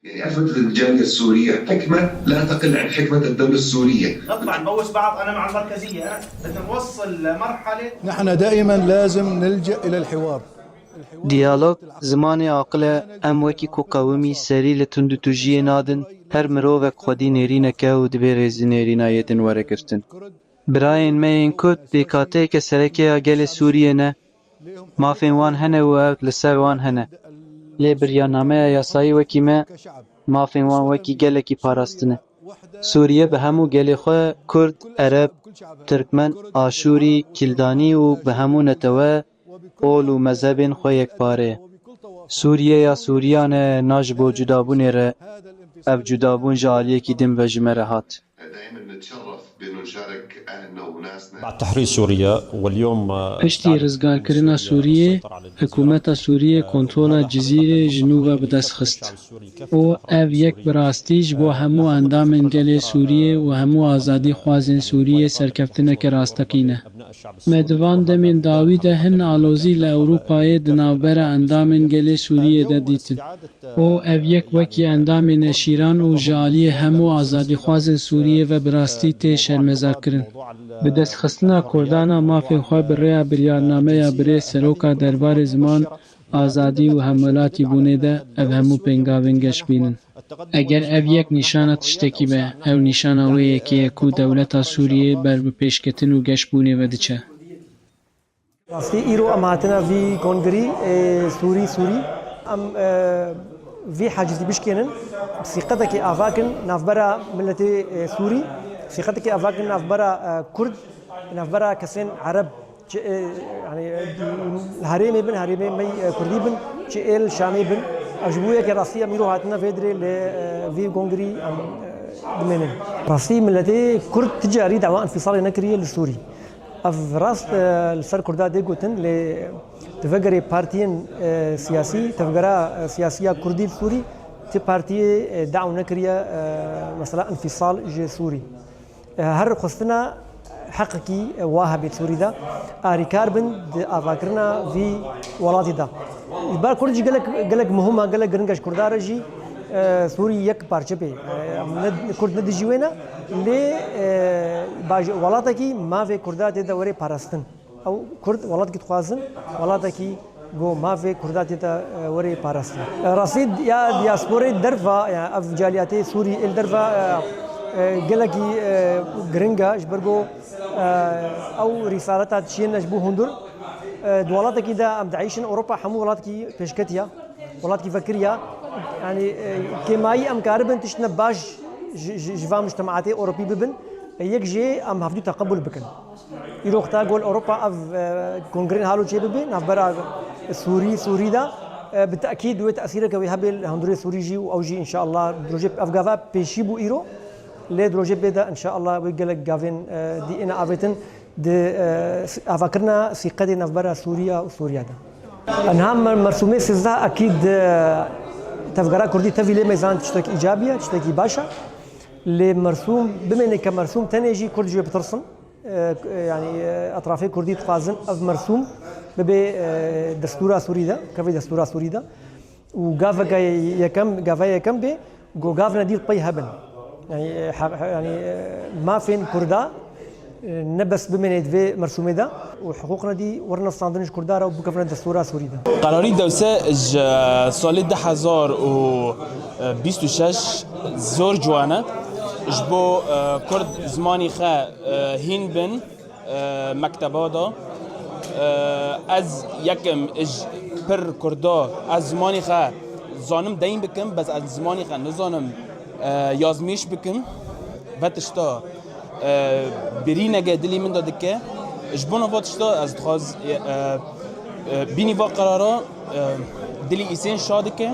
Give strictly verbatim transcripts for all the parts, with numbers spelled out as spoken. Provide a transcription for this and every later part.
يعني أثبتت الجالية السورية حكمة لا تقل عن حكمة الدولة السورية. نطلع نبوس بعض، أنا مع المركزية، أنا بدنا نوصل لمرحلة نحن دائمًا لازم نلجأ إلى الحوار. Diyalog zimanê aqil e, em wekî ku qewimî serî li tundûtûjiyê nadin, her mirovek xwedî nêrînek e û divê rêzî nêrîna yê din were girtin. Birayên me yên Kurd pêkhateyeke sereke ya gelê Sûriyê ne. Mafên wan hene û ev li ser wan hene. Lê biryarnameya yasayî wekî me, mafên wan wekî gelekî parastine. Sûriye bi hemû gelê xwe, Kurd, Ereb, Tirkmen, Aşûrî, Kîldanî û bi hemû netewe, ol û mezhebên xwe yekpare ye. Sûriye ya Sûriyan e, na ji bo cudabûnê re. Ev cudabûn ji aliyekî din ve ji me re hat. بعد تحرير سوريا واليوم، آه، Piştî rizgarkirina Sûriyê, hikûmeta Sûriyê kontrola Cizîrê ji nû ve bi dest xist û ev yek bi rastî ji bo hemû endamên gelê Sûriyê û hemû azadîxwazên Sûriyê serkeftineke rasteqîn e. Me di van demên dawî de hin alozî li Ewropayê di navbera endamên gelê Sûriyê de dîtin. û ev yek wekî endamên neşîran û ji aliyê hemû azadîxwazên Sûriyê ve bi rastî tê şermezarkirin. Bi destxistina Kurdan a mafên xwe bi rêya biryarnameya birêz seroka derbarê ziman, azadî û hemwelatîbûnê de ev hemû pêngavên geş bînin. Eger ev yek nîşana tiştekî be, ew nîşana wê yekê ye ku dewleta Sûriyê ber bi pêşketin û geşbûnê ve diçe. Rastî, îro em hatine vî kongrî, ê, Sûrî, Sûrî. Em, e, vî hacizî bişkênin, sîqetekê ava kin navbera miletê, e, Sûrî, sîqetekê ava kin navbera, e, Kurd, navbera kesên Ereb, çi, e, yani, e, herêmê bin, herêmê me, e, Kurdî bin, çi ê li Şamê bin. Ev ji bo yekê rastî em îro hatine vê dirê li, e, vî kongrî em, e, dimênin. Rastî miletê Kurd ti carî dawa înfîsalê nekiriye li Sûrî. Ev rast, e, li ser Kurda dê gotin, lê tu vegerê partiyên, e, siyasî, tevgera, e, siyasî ya Kurdî li Sûrî, ti partiyê, e, daw nekiriye, e, mesela înfîsal ji Sûrî. E, her xwestina heqekî, e, wa hebê Sûrî de, arîkar bin di avakirina vî welatî de. Ji ber Kurd jî gelek, gelek muhim e, gelek giring e ji Kurda re jî, e, Sûrî yek parçe bê. E, ne, Kurd ne dijî wê ne, lê, e, baj-, welatekî mavê Kurda tê de were parastin. Ew Kurd welatekî dixwazin, welatekî ku mavê Kurda tê de, e, were parastin. E, rastî ya diasporê derva, ya ev caliyatê Sûrî ê li derva, e, e, gelekî, e, giring e, ji ber ku, e, ew rîsaleta dişiyên ji bo hundir, e, di welatekî de em dieyşin, Ewropa hemû welatekî pêşketiya. Welatkî vekiriya, yanî, e, kêmayî em karibin tiştine baş ji, ji, ji van mujtemaatê Ewropî bibin, e, yek jê em hevdû teqebûl bikin. Îro xta gol Ewropa ev, e, kongrên halo çê bibe, navbera Sûrî, Sûrî de, e, bi tekîd wê tesîreke wê hebe li hundirê Sûrî jî û ew jî înşallah dirojê ev gava pêşî bû îro, lê dirojê bê de înşallah wê gelek gavên, e, dî êne avêtin. Di, e, avakirina sîqetê navbera Sûriya û Sûriya de. Niha mer-, mersûmê sêzdeh ekîd, e, tevgera Kurdî tevî lê mêzan tiştekî îcabî ye, tiştekî baş e. Lê mersûm, bimêne ke mersûm tenê jî Kurd ji wê bitirsin. E, k-, e, yanî, e, etrafê Kurdî dixwazin ev mersûm bibe, e, destûra Sûrî de, kevê destûra Sûrî de. û gaveke yekem, gava yekem bê, ku gavne dî pey hebin. Yani, e, he-, he-, yani, e, mafên Kurda, e, ne bes bimêne di vê mersûmê de û hiqûqne dî werine standin ji Kurda re û bikevine destûra Sûrî de. Qerarî dewse ji salê du hezar û bîst û şeş zor ciwan e. Ji bo, e, Kurd zimanî xe, e, hîn bin, e, mekteba de. E, ez yekim ji pir Kurda, ez zimanî xe zanim deyn bikim, bes ez zimanî xe nizanim, e, yazmîş bikim. Ve tişta, e, birînege dilî min de dike. Ji bona va tişta ez dixwaz, e, e, bînî va qerara, e, dilî îsên şa dike.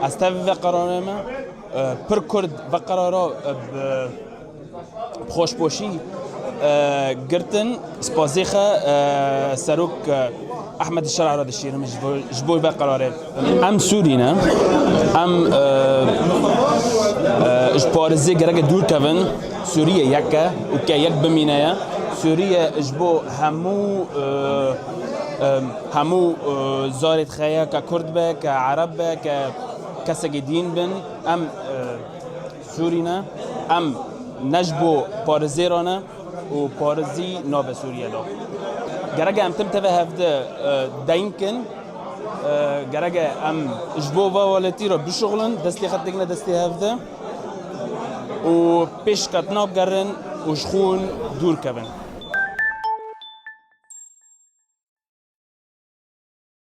Ez tevî ve qerarê me. E, pir Kurd ve qerara, e, bi xweşpoşî, e, girtin. Spasê xe, e, serok, e, Ehmed Şer'a re dişîrim ji bo, ji bo ve qerarê. Em Sûrî ne. Em, e, e, ji parêzê gereke dûr kevin. Sûriye yek e û ke yek bimîne ye. Sûriye ji bo hemû, e, e, hemû, e, zarê dixe ye, ke Kurd be, ke Ereb be, ke Kesekê dîn bin, em e, Sûrî ne, em ne ji bo parizêra ne û parizî nabe Sûriye de. Gerek e em tim teve hevde e, deyn kin, e, gerek e em ji bo va welatî re bişuxulin, destê xwe têkine destê hevde û pêşketina bigerin û ji xûn dûr kevin.